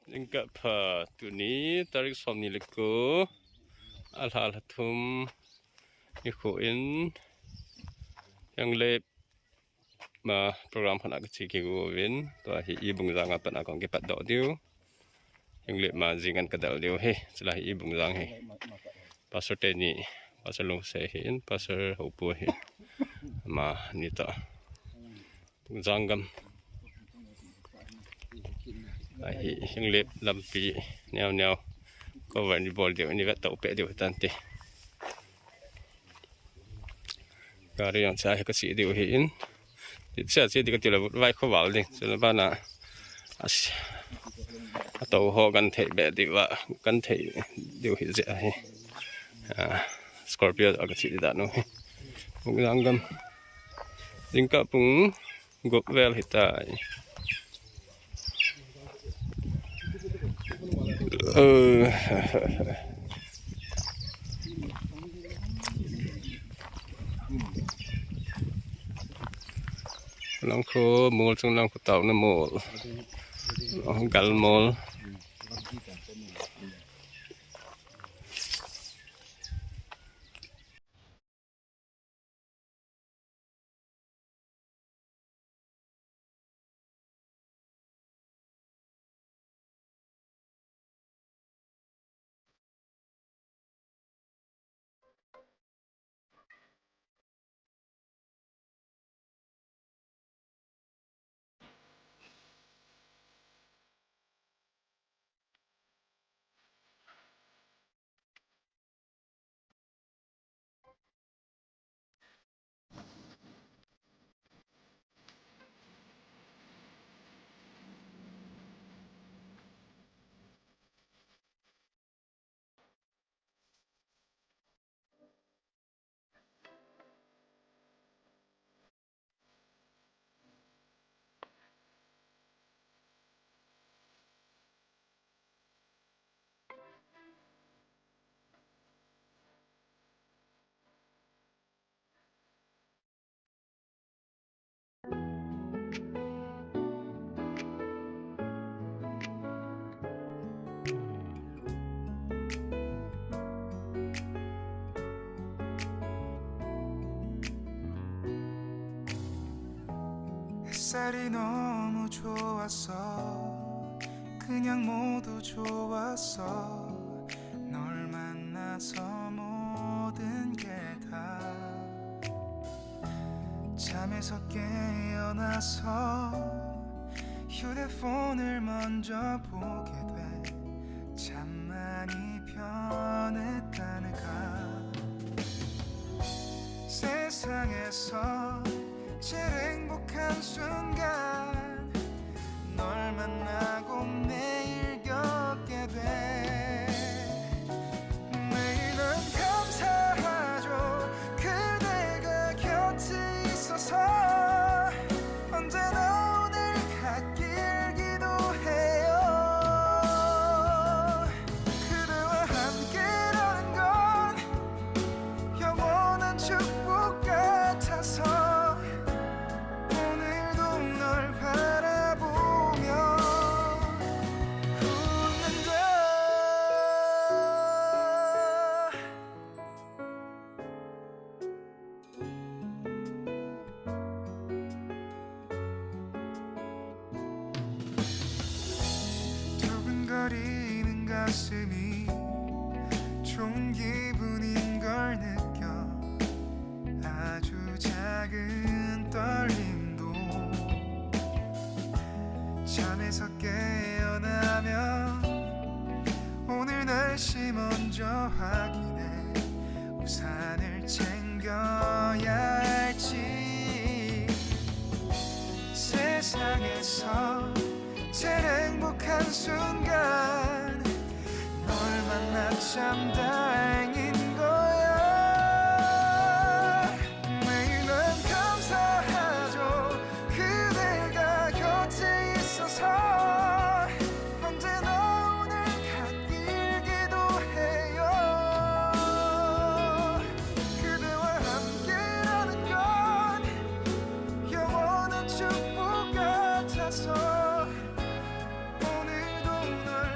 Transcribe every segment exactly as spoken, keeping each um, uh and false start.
Jingkah pha, tuni tarik somni le ko, alha lha thum, nikho in, Henglep ma program khat a kache kit uvin, tua hi Ibungjang a pat a kahung kipat doh diu. Henglep ma jing in kadel diu hi, chule hi Ibungjang hi. Pastor teni, Pastor Lungse hi in, Pastor Hopu hi. Amani toh. Ibungjang gam. Ahi, Henglep lampi neo neo. Cover ni bol diu, ni vet tau pe diu tante. Gari jong cha hi kasih diu hi in. Cha che di kati le vai kho val ding. Chule bana as, ato ho kan thei be diu va, kan thei diu hi je ahi. Ah, Scorpio a kasih di dan u hi. Ibungjang gam. Jingkah pung gup vel hitai. Eh. Langkhu mol, chung langkhu taona mol. Gal mol. 햇살이 너무 좋았어. 그냥 모두 좋았어. 널 만나서 모든 게 다. 잠에서 깨어나서 휴대폰을 먼저 보게 돼. 참 많이 변했다니까. 세상에서 제일 행복한 순간 널 만나고 매일 겪게 돼. 매일 난 감사하죠. 그대가 곁에 있어서 언제나 오늘 갓길 기도해요. 그대와 함께라는 건 영원한 축복 같아서 오늘도 널 바라보며 웃는다. 두근거리는 가슴이 좋은 기분인 걸 느껴. 아주 작은 떨림도. 잠에서 깨어나면 오늘 날씨 먼저 확인해. 우산을 챙겨야 할지. 세상에서 제일 행복한 순간 널 만나 참 다행인 거야. 매일 난 감사하죠. 그대가 곁에 있어서 언제나 오늘 갓길 기도해요. 그대와 함께라는 건 영원한 축복 같아서 오늘도 널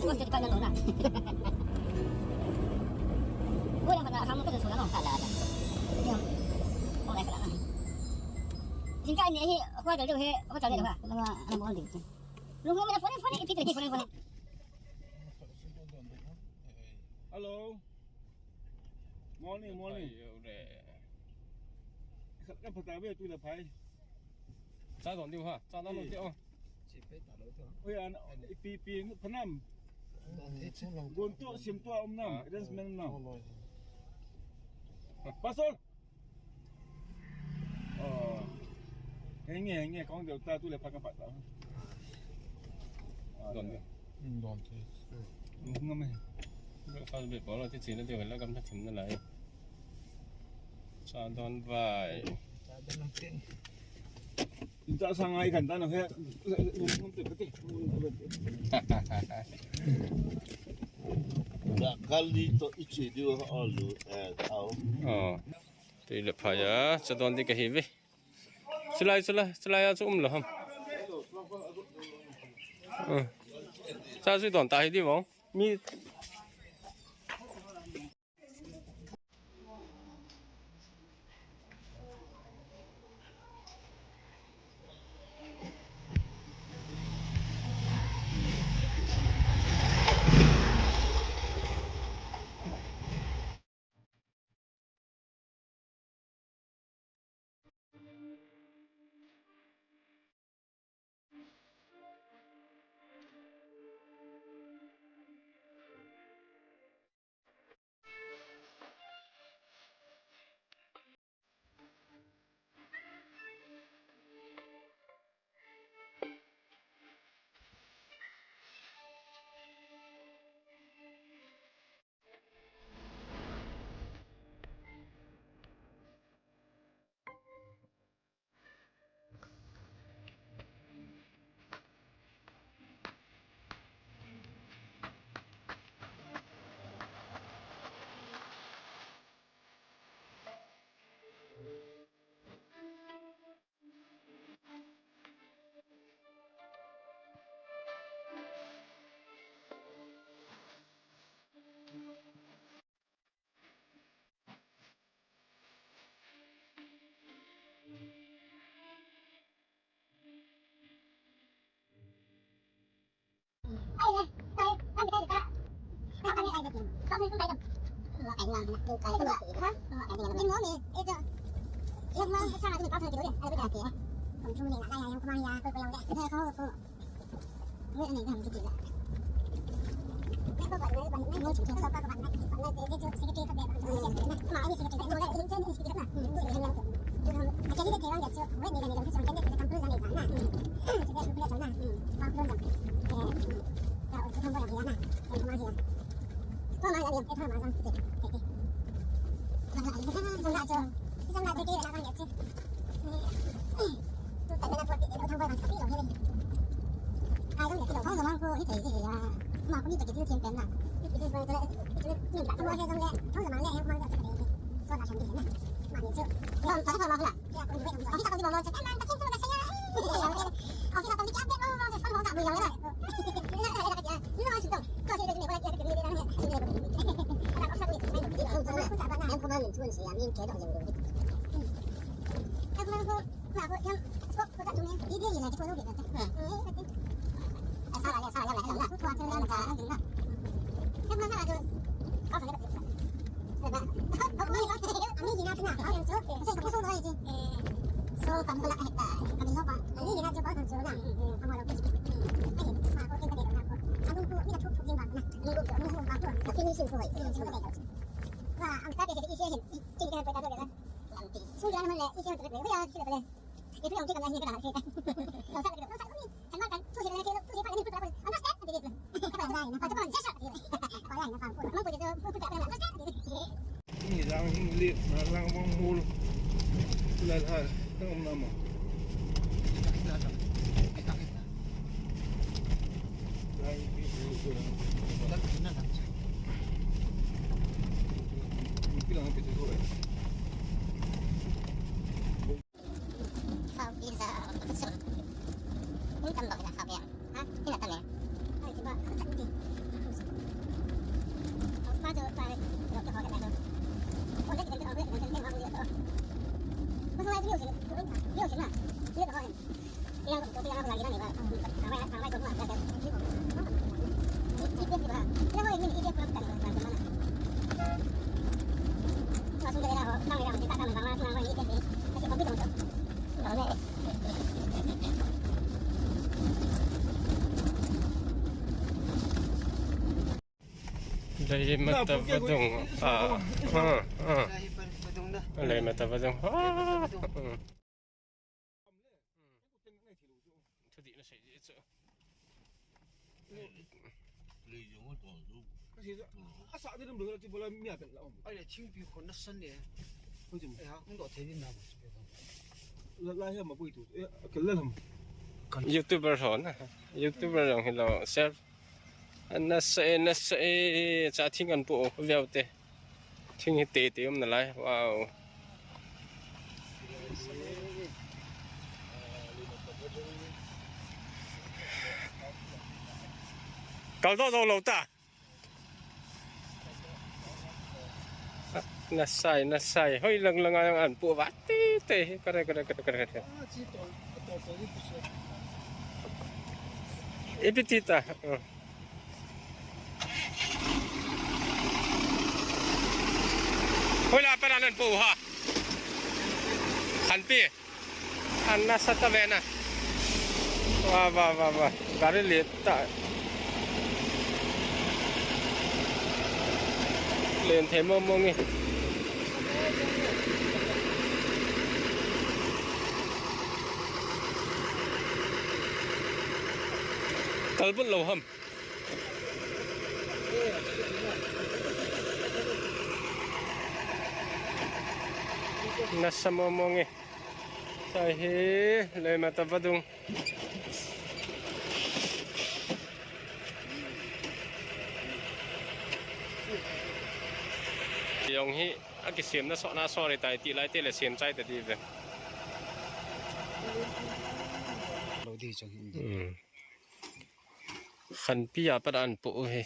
Oi, tadi kan na. Oi, yang pernah kamu tu sudah no, tak ada, ada. Dia. Oh, dah salah. Singkat ni, eh, aku ada tu, eh, aku tak ada tu, ha. Nama, nama orang dia. Lu ngomong phone, phone, itu, itu, phone, phone. Hello. Morning, morning. Ai, yo, re. Khat ka phata ve tu la phai. Cha don diu ha, cha don lo ti o. Oi, an, ipi, ipi, phanam. Gon tu, sim tu, um nam, ah. Arrangement nam. Pastor. Oh. Henge, henge, kong deu ta tu le pha ka pha ta. Don deu. Hmm, don te. Hmm, ngam e. Ka be pa lo ti chin deu la kam ta chin na lai. Cha don vai. Cha don te. Cha sang ai kan ta na he. Ngam te pati. Kali to ichi deu alu, eh, au. Oh. Tui le phai a, cha don ding kahi ve. Chulai, chulai, chulai a chu um lou ham. Uh. Cha chu don ta hi di vong. Mi Leimata vadung. Ah, ah, ah. Leimata vadung. Ah. Thudih na sei chu. Lei jong a ton chu. Ka sei chu. A sa de dum dum ti bola mi a pen la om. Ai le thingpi khon na san ne. Hoi chu. Ai ha, hung doh thei din na. La, la he ma pui tu. Eh, ka la lam. YouTuber ho na. YouTuber jong hi lo, sir. Ana sei, ana sei, cha thing an pu o, veu te. Thing hi tete um nalai. Wow. Kal doh doh lou ta. Ana sei, ana sei. Hoi lang lang a jong an pu va. Tete. Kare, kare, kare, kare, kare. Ipi ti ta. Hoilai a pat a nan pu u ham? Khanpi. Ana sa ta ve na. Vah, vah, vah, vah. Gari len ta. Len thei mong mong e. Kal bul lou ham? Nasa mong mong e. Tua hi Leimata vadung. Jong hi akisem na so na so re tai ti lai te le sem chai ta di ve. Lo di chang. Hmm. Khanpi a pat a an pu u hi.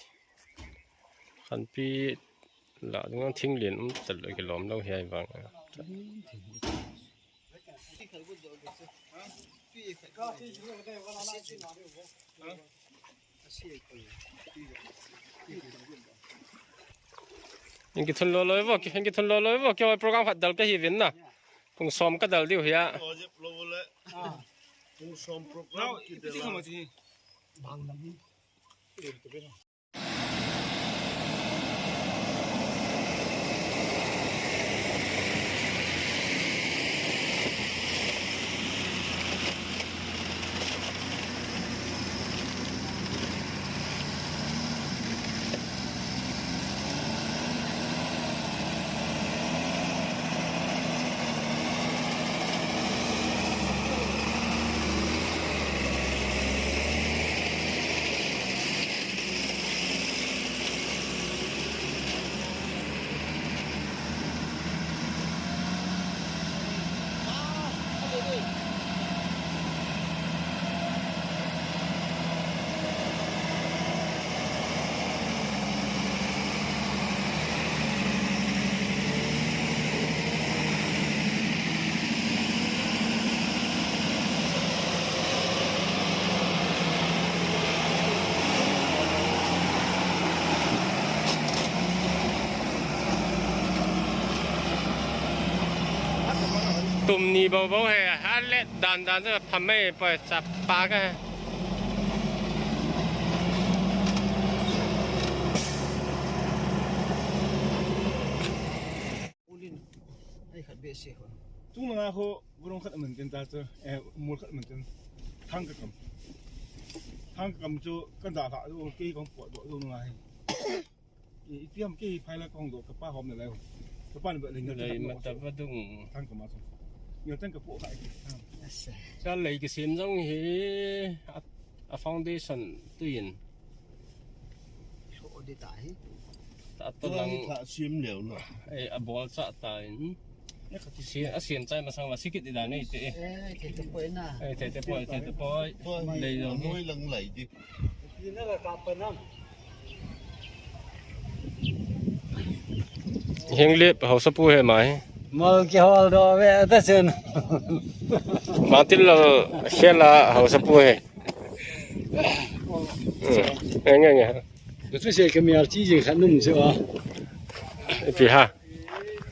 Khanpi la dung thing len um tal lo kilom lo hi ai vang. Hung kithun lo lo vo, hung kithun lo lo vo, kei program khat dal ka hi vin na. Pung som ka dal diu hi a. Pung som program ki dal. Tum ni bou bou hi, a let dan dan chu pha mai poi chapa ka. Ulin, ai khat be se ho. Tung manga ho, vurong khat man ken ta chu, eh, mol khat man ken. Thang ka kam. Thang ka kam chu, kan da kha chu, kei kong pot bo chu ngai. I, i piam kei phai la kong do ka pa hom na lai ho. Ka pa ni ba le ngal ta Leimata vadung. Thang ka ma chu. Ngal tang ka po kha. Thang. Asa. Cha lei kisem jong hi a, a foundation tuin. Tho di ta hi. Ta to lang. Tha sim leu na. Ei, a bol cha ta in. Si, a siam chai masang va sikit di da nei te. Eh, thei te poi na. Eh, thei te poi, thei te poi. Lei lo ni. Noi lang lai di. Henglep hausa pu hi mai. Mal kihol doh ve ta chun. Matil lo khela hausa pu hi. Hmm. Nge, nge, nge. Ka chu se ka mial chi jing khat num chu a. Ipi ha.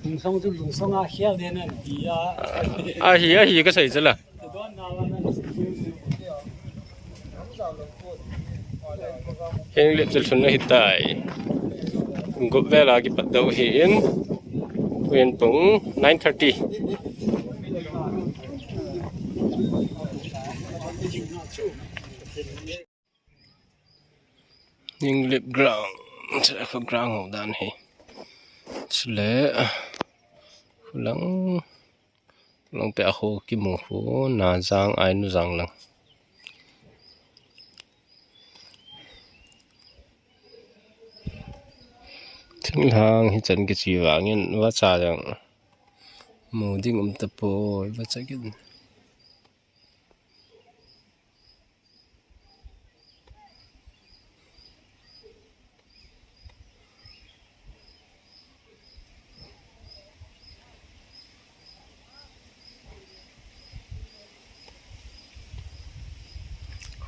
Lungsong chu lungsong a khel den an ti a. Ahi, ahi ka sei chu la. Henglep chu lhun ahi tai. Gup vel a kipat doh hi in, tuin pung nine thirty. Ninglip ground, chule khu ground ho dan hi. Chule, khu lang, lang pe a khu kimu khu, Najang, Ainujang lang. Thinglhang hichan kichi vangin vacha jong mu ding um tapoi, vacha kin.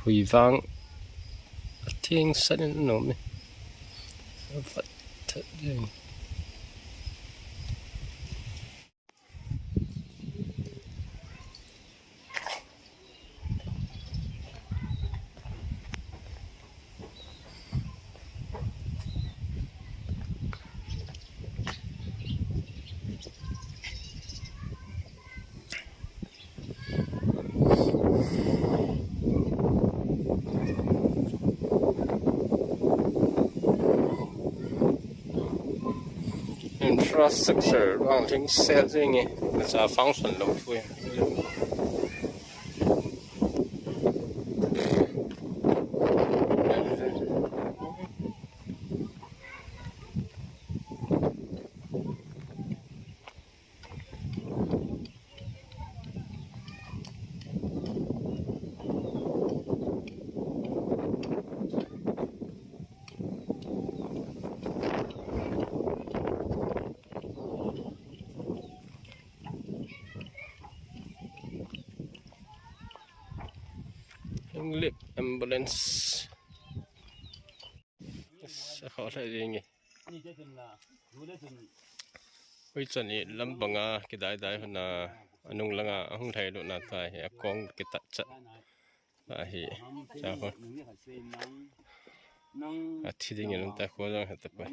Hui vang a theng sat in a nom e. A vat that ding. Infrastructure vang lhingsel jing e, nacha function lou thu e. Ninglip ambulance. Sa kho le ding e. Hui chan i lam banga kidai dai huna, anung langa ahung lhai lut na ta hi, akong kitat chat. Ahi, cha ho. Athi ding in ta kho jong heta pa.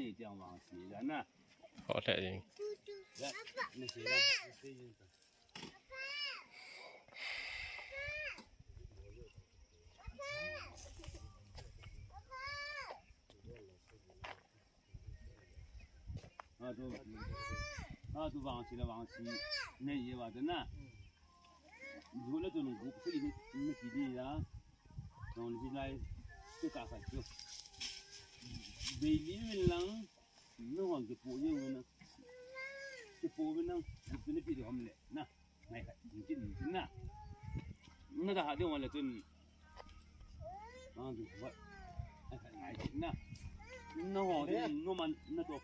Ho le ding. Atu, atu vangsi le vangsi nei ye va tena. Jule tu nung gup si ni, ni ki di ya. Nung ni lai, tu ka ka tu. Bei li min lang, nung wang ki pu ye min na. Ki pu min nang, gup tu ni pi di hom le, na. Ngai khat, jing kin, jing kin na. Na ka ha ding wala chun. Ngai khat, ngai khat, ngai khat na. Na ho ding, no man, na to